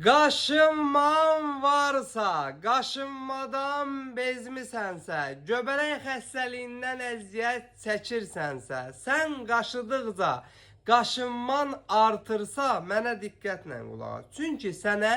Qaşınman varsa, qaşınmadan bezmisənsə, göbələk xəstəliyindən əziyyət çəkirsənsə, sən qaşıdıqca qaşınman artırsa, mənə diqqətlə qulaq as. Çünki sənə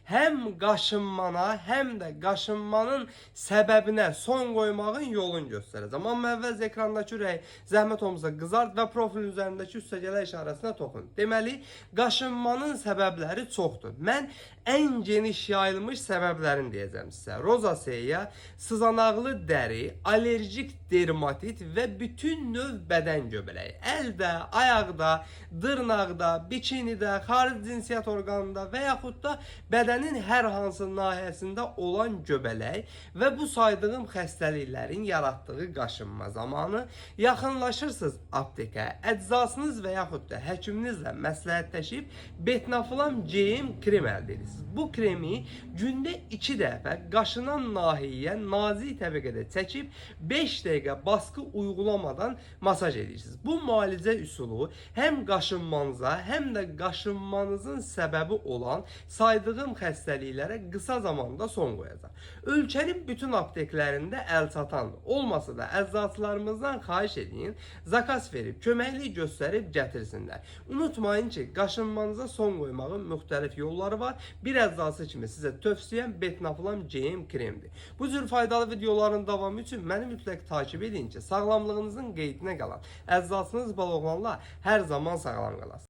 həm qaşınmana, həm də qaşınmanın səbəbinə son qoymağın yolunu göstərəcəm. Amma əvvəlcə ekrandakı ürək zəhmət olmasa qızart və profilin üzərindəki üstəgələ işarəsinə toxun. Deməli, qaşınmanın səbəbləri çoxdur. Mən ən geniş yayılmış səbəblərini deyəcəm sizə. Rozaseya, sızanaqlı dəri, allerjik dermatit və bütün növ bədən göbələyi. Əldə, ayaqda, dırnaqda, bikinidə, xarici cinsiyyət orqanında və yaxud da bədənin hər hansı nahiyəsində olan göbələk və bu saydığım xəstəliklərin yaratdığı qaşınma zamanı yaxınlaşırsınız aptekə, eczasınız və yaxud da həkiminizlə məsləhətləşib Betnaflam GM krem əldə edirsiniz. Bu kremi gündə 2 dəfə qaşınan nahiyəyə nazik təbəqədə çəkib 5 dəqiqə baskı uygulamadan masaj edirsiniz. Bu müalicə üsulu həm qaşınmanıza, həm də qaşınmanızın səbəbi olan saydığım xəstəliklərə qısa zamanda son qoyacaq. Ölkənin bütün apteklərində əl çatandır. Olmasa da eczacılarımızdan xahiş edin, zakaz verib, köməklik göstərib gətirsinlər. Unutmayın ki, qaşınmanıza son qoymağın müxtəlif yolları var. Bir eczacı kimi sizə tövsiyəm Betnaflam GM kremdir. Bu cür faydalı videoların davamı üçün məni mütləq takip edin ki, sağlamlığınızın qeydinə qalan eczacınız Baloğlanla hər zaman sağlam qalasınız.